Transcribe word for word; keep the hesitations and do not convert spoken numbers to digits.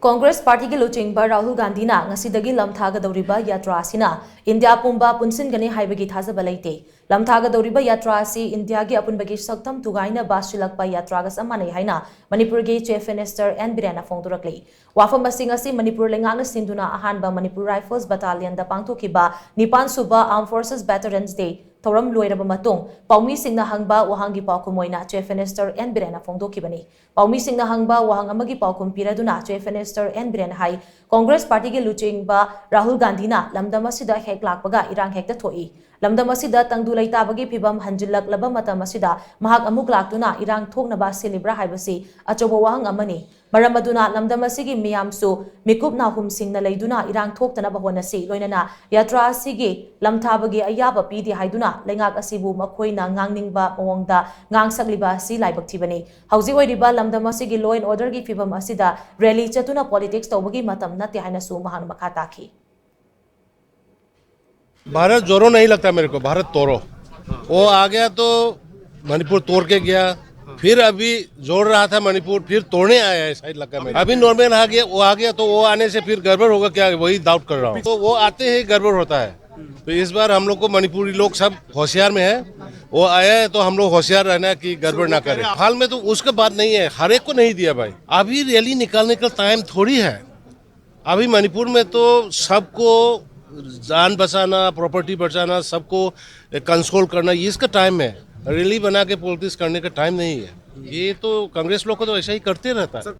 ꯀꯣꯡꯒ꯭ꯔꯦꯁ ꯄꯥꯔꯇꯤꯒꯤ ꯂꯨꯆꯤꯡꯕ ꯔꯥꯍꯨꯜ ꯒꯥꯟꯙꯤꯅ ꯉꯁꯤꯗꯒꯤ ꯂꯝꯊꯥꯒꯗꯧꯔꯤꯕ ꯌꯥꯇ꯭ꯔꯥ ꯑꯁꯤꯅ ꯏꯟꯗꯤꯌꯥ ꯄꯨꯝꯕ ꯄꯨꯟꯁꯤꯟꯒꯅꯤ ꯍꯥꯏꯕꯒꯤ ꯊꯥꯖꯕ ꯂꯩꯇꯦ꯫ ꯂꯝꯊꯥꯒꯗꯧꯔꯤꯕ ꯌꯥꯇ꯭ꯔꯥ ꯑꯁꯤ ꯏꯟꯗꯤꯌꯥꯒꯤ ꯑꯄꯨꯟꯕꯒꯤ ꯁꯛꯇꯝ ꯊꯨꯒꯥꯏꯅꯕ ꯁꯤꯜꯂꯛꯄ ꯌꯥꯇ꯭ꯔꯥꯒ ꯆꯞ ꯃꯥꯟꯅꯩ ꯍꯥꯏꯅ ꯃꯅꯤꯄꯨꯔꯒꯤ Chief Minister ꯑꯦꯟ ꯕꯤꯔꯦꯟꯅ ꯐꯣꯡꯗꯣꯔꯛꯂꯤ꯫ ꯋꯥꯐꯝ ꯑꯁꯤꯡ ꯑꯁꯤ ꯃꯅꯤꯄꯨꯔ ꯂꯩꯉꯥꯛꯅ ꯁꯤꯟꯗꯨꯅ ꯑꯍꯥꯟꯕ ꯃꯅꯤꯄꯨꯔ ꯔꯥꯏꯐꯜꯁ ꯕꯇꯥꯂꯤꯌꯟꯗ ꯄꯥꯡꯊꯣꯛꯈꯤꯕ ꯅꯤꯄꯥꯟ ꯁꯨꯕ Armed Forces Veterans Day ꯊꯧꯔꯝ ꯂꯣꯏꯔꯕ ꯃꯇꯨꯡ ꯄꯥꯎꯃꯤꯁꯤꯡꯅ ꯍꯪꯕ ꯋꯥꯍꯪꯒꯤ ꯄꯥꯎꯈꯨꯝ ꯑꯣꯏꯅ Chief Minister ꯑꯦꯟ ꯕꯤꯔꯦꯟꯅ ꯐꯣꯡꯗꯣꯛꯈꯤꯕꯅꯤ꯫ ꯄꯥꯎꯃꯤꯁꯤꯡꯅ ꯍꯪꯕ ꯋꯥꯍꯪ ꯑꯃꯒꯤ ꯄꯥꯎꯈꯨꯝ ꯄꯤꯔꯗꯨꯅ Chief Minister ꯑꯦꯟ ꯕꯤꯔꯦꯟ ꯍꯥꯏ, ꯀꯣꯡꯒ꯭ꯔꯦꯁ ꯄꯥꯔꯇꯤꯒꯤ ꯂꯨꯆꯤꯡꯕ ꯔꯥꯍꯨꯜ ꯒꯥꯟꯙꯤꯅ ꯂꯝꯗꯝ ꯑꯁꯤꯗ ꯍꯦꯛ ꯂꯥꯛꯄꯒ ꯏꯔꯥꯡ ꯍꯦꯛꯇ ꯊꯣꯛꯏ꯫ ꯂꯝꯗꯝ ꯑꯁꯤꯗ ꯇꯪꯗꯨ ꯂꯩꯇꯥꯕꯒꯤ ꯐꯤꯕꯝ ꯍꯟꯖꯤꯜꯂꯛꯂꯕ ꯃꯇꯝ ꯑꯁꯤꯗ ꯃꯍꯥꯛ ꯑꯃꯨꯛ ꯂꯥꯛꯇꯨꯅ ꯏꯔꯥꯡ ꯊꯣꯛꯅꯕ ꯁꯤꯜꯂꯤꯕ꯭ꯔꯥ ꯍꯥꯏꯕꯁꯤ ꯑꯆꯧꯕ ꯋꯥꯍꯪ ꯑꯃꯅꯤ꯫ ꯃꯔꯝ ꯑꯗꯨꯅ ꯂꯝꯗꯝ ꯑꯁꯤꯒꯤ ꯃꯤꯌꯥꯝꯁꯨ ꯃꯤꯀꯨꯞ ꯅꯥꯍꯨꯝꯁꯤꯡꯅ ꯂꯩꯗꯨꯅ ꯏꯔꯥꯡ ꯊꯣꯛꯇꯅꯕ ꯍꯣꯠꯅꯁꯤ꯫ ꯂꯣꯏꯅꯅ ꯌꯥꯇ꯭ꯔꯥ ꯑꯁꯤꯒꯤ ꯂꯝꯊꯥꯕꯒꯤ ꯑꯌꯥꯕ ꯄꯤꯗꯦ ꯍꯥꯏꯗꯨꯅ ꯂꯩꯉꯥꯛ ꯑꯁꯤꯕꯨ ꯃꯈꯣꯏꯅ ꯉꯥꯡꯅꯤꯡꯕ ꯃꯑꯣꯡꯗ ꯉꯥꯡꯁꯛꯂꯤꯕ ꯑꯁꯤ ꯂꯥꯏꯕꯛ ꯊꯤꯕꯅꯤ꯫ ꯍꯧꯖꯤꯛ ꯑꯣꯏꯔꯤꯕ ꯂꯝꯗꯝ ꯑꯁꯤꯒꯤ law and orderꯒꯤ ꯐꯤꯕꯝ ꯑꯁꯤꯗ rally ꯆꯠꯇꯨꯅ politics ꯇꯧꯕꯒꯤ ꯃꯇꯝ ꯅꯠꯇꯦ ꯍꯥꯏꯅꯁꯨ ꯃꯍꯥꯛꯅ ꯃꯈꯥ ꯇꯥꯈꯤ꯫ भारत जोड़ो नहीं लगता मेरे को, भारत तोड़ो। वो आ गया तो मणिपुर तोड़ के गया, फिर अभी जोड़ रहा था मणिपुर, फिर तोड़ने आया है, ऐसा ही लगा मेरे। अभी नॉर्मल आ गया, वो आ गया तो वो आने से फिर गड़बड़ होगा क्या, वही डाउट कर रहा हूँ। तो वो आते ही गड़बड़ होता है, तो इस बार हम लोग को मणिपुरी लोग सब होशियार में है। वो आया है तो हम लोग होशियार रहना कि गड़बड़ ना करें। हाल में तो उसका बात नहीं है, हर एक को नहीं दिया भाई। अभी रैली निकालने का टाइम थोड़ी है। अभी मणिपुर में तो सबको जान बचाना, प्रॉपर्टी बचाना, सबको कंसोल करना, इसका टाइम है। रैली बना के पॉलिटिक्स करने का टाइम नहीं है। ये तो कांग्रेस लोग को तो ऐसा ही करते रहता है।